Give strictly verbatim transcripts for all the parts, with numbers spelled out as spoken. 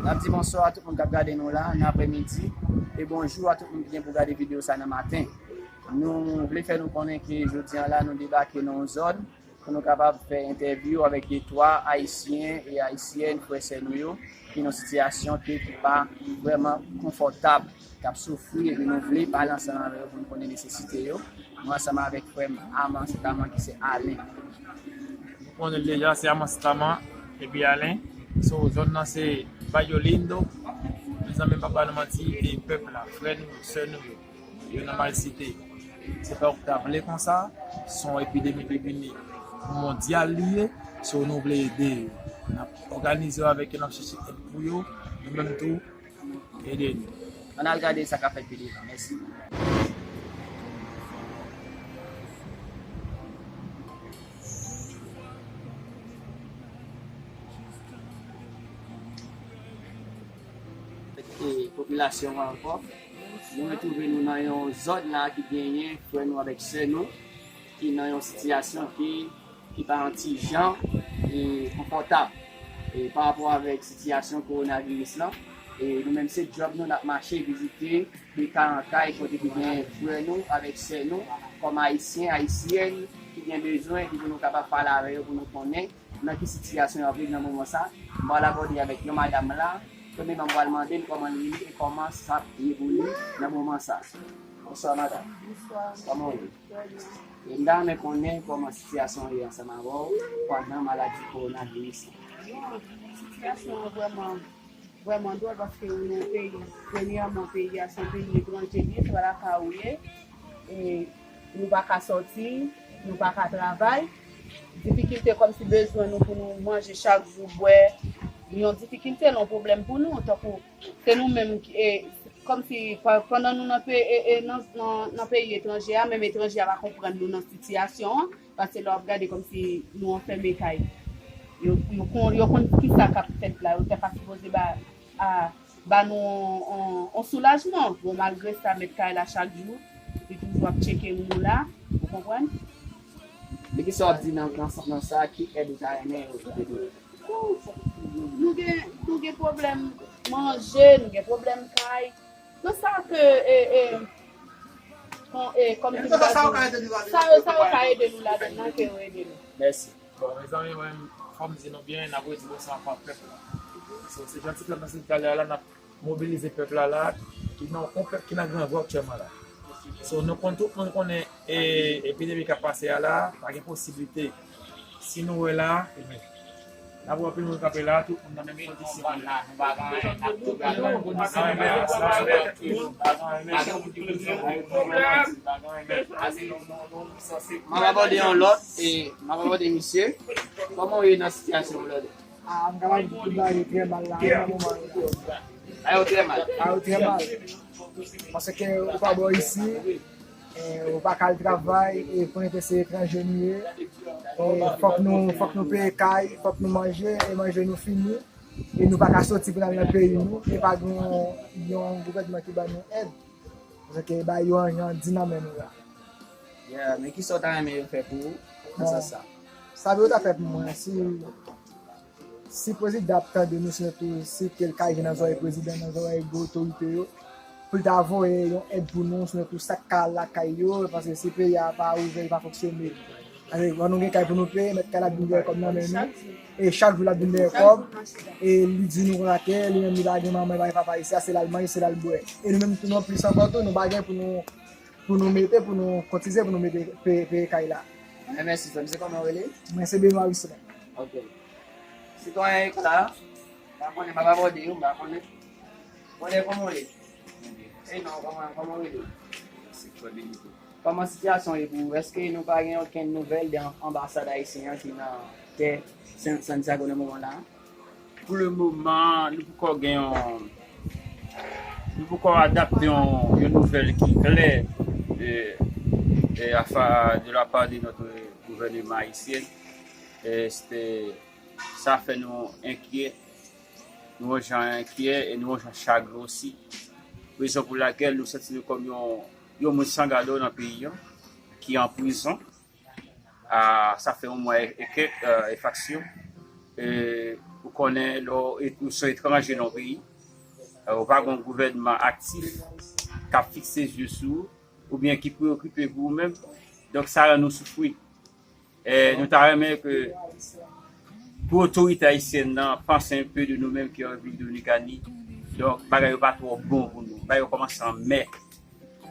N ap di bonswa a tout moun k ap gade nou la nan aprèmidi e bonjou a tout moun ki gen pou gade videyo sa nan maten. Nou vle fè nou konnen ke jodi a la nou debake nan yon zòn pou nou kapab fè entèvyou avèk de twa Ayisyen e Ayisyèn, frè sè nou yo, ki nan sitiyasyon ke ki pa vrèman konfòtab, k ap soufri, epi nou vle pale ansanm avè yo pou nou konnen nesesite yo. Mwen ansanm avèk frè m Aman Sitaman ki se Alen. Nou konnen l deja, se Aman Sitaman epi Alen. So, zòn nan se Bayo Lindo. Mezanmi, m p ap ba nou manti, e pèp la, frè nou yo, sè nou yo, yo nan malsite. Se pa ou ki ta vle konsa, se yon epidemi ki vini mondyal li ye, so nou vle ede yo. N ap òganize yo avèk yo, n ap chèche èd pou yo, nou menm tou, ede nou. Ann al gade sa k ap fèt pi devan. Mèsi. E popilasyon an ankò. Nou retwouve nou nan yon zòn la ki genyen frè nou avèk sè nou ki nan yon sitiyasyon ki, ki pa yon ti jan e konfòtab e pa rapò avèk sitiyasyon kowonaviris lan. E nou menm se djòb nou, n ap mache vizite de kay an kay kote ki gen frè nou avèk sè nou kòm Ayisyen, Ayisyèn ki gen bezwen, ki pou nou kapab pale avè yo pou nou konnen nan ki sitiyasyon y ap viv nan moman sa. M pral abòde avèk yon madanm la. Premyèman, m pral mande l kòman l ye e kòman sa ap ye pou li nan moman sa. Bonswa, madanm. Bonswa. Kòman w ye? Trè byen. E m ta renmen konnen kòman sitiyasyon w ye ansanm avè w pandan maladi kowonaviris lan. Bon, sitiyasyon an vrèman, vrèman dwòl paske ou nan yon peyi, premyèman, peyi a se yon peyi etranje li ye, se pa lakay ou ye. E nou pa ka sòti, nou pa ka travay. Difikilte kòmsi bezwen nou pou nou manje chak jou, bwè, yon difikilte, yon pwoblèm pou nou. Tankou se nou menm ki, e, kòmsi pa- pandan nou nan pe- e- e- nan, nan, nan peyi etranje a, menm etranje a pa konprann nou nan sitiyasyon an, paske lè w ap gade kòmsi nou anfème kay. Yo, yo, kon- yo konn ki sa k ap fèt la, yo te ka sipoze ba, a, ba nou on, on soulajman. Bon, malgre sa, mèt kay la chak jou, li toujou ap tcheke nou la, ou konprann? Men ki sa w ap di nan, nan, nan sa, ki èd ou ta renmen yo pote pou ou? Nou gen, nou gen pwoblèm manje, nou gen pwoblèm kay. Nan sa ke, e, e, kon, e, kòm di sa, sa yo, sa yo ka ede nou ladan nan, ke yo ede nou. Mèsi. Bon, mezanmi, mwen, fò m di nou byen, n ap redi bonswa ankò pèp la. So, se jan ti pèp nan se talè a la, n ap mobilize pèp la la, ki nan, yon pèp ki nan grangou aktyèlman la. So, nou konn, tout moun konnen, e, epidemi k ap pase a la, pa gen posiblite. Si nou wè la, n ap wè anpil moun kanpe la, tout moun nan menm kondisyon. M ap abòde yon lòt, e m ap abòde misye. Kòman w ye nan sitiyasyon w la? Ah, m kapab di tout bagay yo trè mal la, nan moman yo la. Bagay yo trè mal. Bagay yo trè mal. Paske ou pa bò isi, e, ou pa ka al travay, e konnen ke se etranje nou ye. E fòk nou, fòk nou peye kay, fòk nou manje, e manje nou fini. E nou pa ka soti pou n al nan peyi nou, e pa gen yon, yon gouvènman ki ban nou èd. Paske bagay yo an, an di nan men nou la. Yeah, men kisa w ta renmen yo fè pou ou nan sans sa? Sa yo ta fè pou mwen, si, si prezidan ap tande nou, sinon tou, si ke l ka jwenn nan zòrèy prezidan, nan zòrèy gwo otorite yo, pou l ta voye yon èd pou nou, sinon tou sa k ka al lakay yo, paske si peyi a pa ouvè, li pa fonksyone. Alè, fò nou gen kay pou nou peye, mèt kay la ap vin dèyè kòb nan men nou. E chak jou l ap vin dèyè kòb. E li di nou konsa ke li menm li pa gen manman, li pa gen papa isi a, se l al manje, se l al bwè. E nou menm tou non plis ankò tou, nou pa gen pou nou, pou nou mete, pou nou kotize, pou nou mete peye, peye kay la. Mwen mèsi frè m, se kòman w rele? Mwen se Benoit Wisselin. Ok. Sitwayen Ekla, m pa konnen, m ap abòde yo, m pa konnen. Konnen kòman w ye? E non, kòman, kòman w rele? Se Frè Benito. Kòman sitiyasyon ye pou ou? Èske nou pa gen okenn nouvèl de anbasad ayisyen an ki nan tè San- Santiago nan moman la? Pou le moman, nou poko gen yon, nou poko adapte yon, yon nouvèl ki klè, e, e, afa, de la part de notre gouvernement haïtien. E, se, sa fè nou enkyè, nou yon jan enkyè e nou yon jan chagren osi. Rezon pou lakèl nou santi nou kòm yon, yon moun san gado nan peyi an, ki an prizon. A, sa fè yon mwa e, e kèk, e, e faksyon. E, Ou konnen lè w, ou se etranje nan yon peyi, e, ou pa gen yon gouvènman aktif k ap fikse zye sou ou, oubyen ki preyokipe pou ou menm. Donk, sa rann nou soufri. E, nou ta renmen ke pou otorite ayisyèn nan panse enpe de nou menm ki an Repiblik Dominikani. Donk, bagay yo pa twò bon pou nou. Bagay yo kòmanse anmè.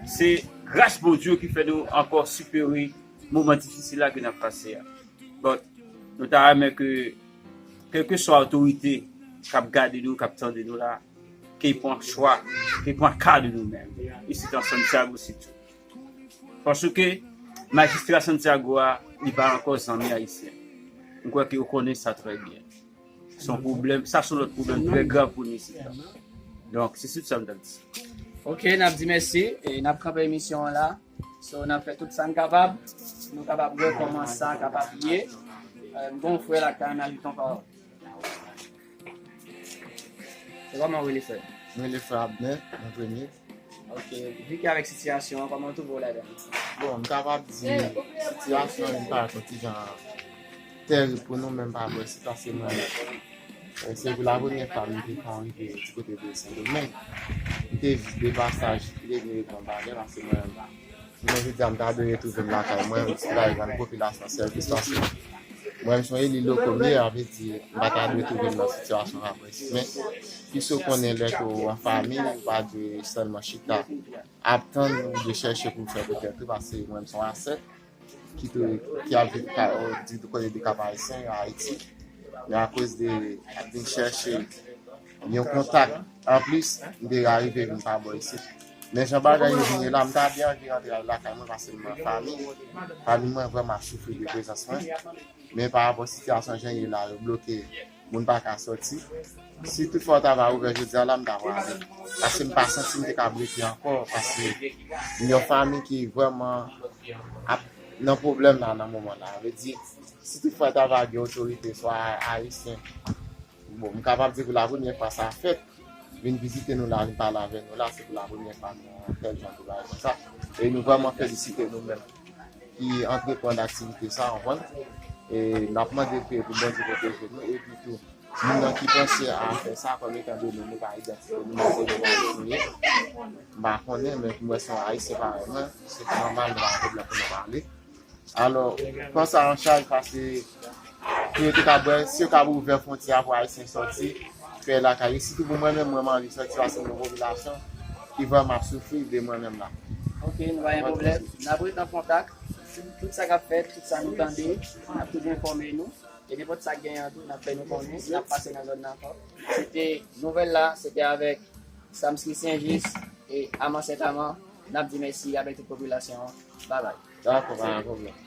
Se gras Bondye ki fè nou ankò sipere moman difisil la ke n ap pase a. But, nou ta renmen ke, kèlkeswa otorite k ap gade nou, k ap tande nou la, ke y pran swa, ke y pran ka de nou menm, isit an Santiago sitou. Paske majistra Santiago a, li pa ankò zanmi ayisyen. M kwè ke yo konnen sa trè byen. Se yon pwoblèm, sa se yon lòt pwoblèm trè grav pou nou isit la. Donk, se sou sa m t ap di. Ok, n ap di mèsi e n ap kanpe emisyon an la. So, n ap fè tout sa n kapab pou nou kapab wè kòman sa kapab ye. E, m gon frè la k ta renmen ajoute yon pawòl. Se kòman w rele, frè? Mwen rele frè Abner, mwen premye. Ok, vi ki avèk sitiyasyon an, kòman w twouve w ladan l? Bon, m kapab di sitiyasyon an vin parèt yon ti jan tèrib pou nou, men m pa bwè si pase mwen. E, se pou la premyè fwa m te konn rive ti kote de Sendomeng. M te de pasaj, m te vin reponn bagay, paske mwen, jounen jodi a, m ta dwe retwouve m lakay mwen, m ta dwe rann popilasyon sèvis, paske mwen, m se yon eli loko m ye, sa vle di, m pa ta dwe twouve m nan sitiyasyon sa. Men, pise w konnen lè ke w an fanmi, ou pa dwe sèlman chita ap tann, ou dwe chèche pou w fè poutèt ou, paske mwen, m se yon asèt ki tou, ki ap viv ka, di, du kote de Kap Ayisyen, Ayiti. Men akoz de, ap vin chèche yon kontak anplis, m te arive vin pa bò isit. Men jan bagay yo vin ye la, m ta byen anvi rantre lakay mwen, paske m nan fanmi. Fanmi mwen vrèman ap soufri de prezans mwen. Men pa rapò sitiyasyon jan ye la, yo bloke, moun pa ka sòti. Si toutfwa yo ta va ouvè jodi a la, m ta prale. Paske m pa santi m te ka rete ankò, paske m yon fanmi ki vrèman ap nan pwoblèm la nan moman la. Sa vle di, si toutfwa ta va gen otorite, swa ayisyen, bon, m kapab di pou la premyè fwa sa fèt, vin vizite nou la, vin pale avè nou la, se pou la premyè fwa nou an tèl jan de bagay konsa. E nou vrèman felisite nou menm ki antreprann aktivite sa, w konprann? E n ap mande Bondye pwoteje nou, epi tou, moun nan ki panse a fè sa, kòm etan done nou pa idantite nou, men se nou menm nou ye. M pa konnen, men pou mwen se yon ayisyen parèy mwen, se nòmal, nou pa gen pwoblèm pou nou pale. Alò, pran sa an chaj, paske pou yo te ka bwè, si yo ka ouvè fwontyè a pou ayisyen sòti, fè lakay yo. Sitou pou mwen menm, mwen, m anvi sòti, paske m yon popilasyon ki vrèman ap soufri de mwen menm la. Ok, nou pa gen pwoblèm. N ap rete an kontak. Tout sa k ap fèt, tout sa nou tande, n ap toujou enfòme nou. E nenpòt sa k genyen an tou, n ap fè nou konnen, n ap pase nan zòn nan ankò. Se te nouvèl la, se te avèk Samsky Saint-Just e Aman Sent Aman. N ap di mèsi avèk tout popilasyon an. Babay. Dakò, pa gen pwoblèm.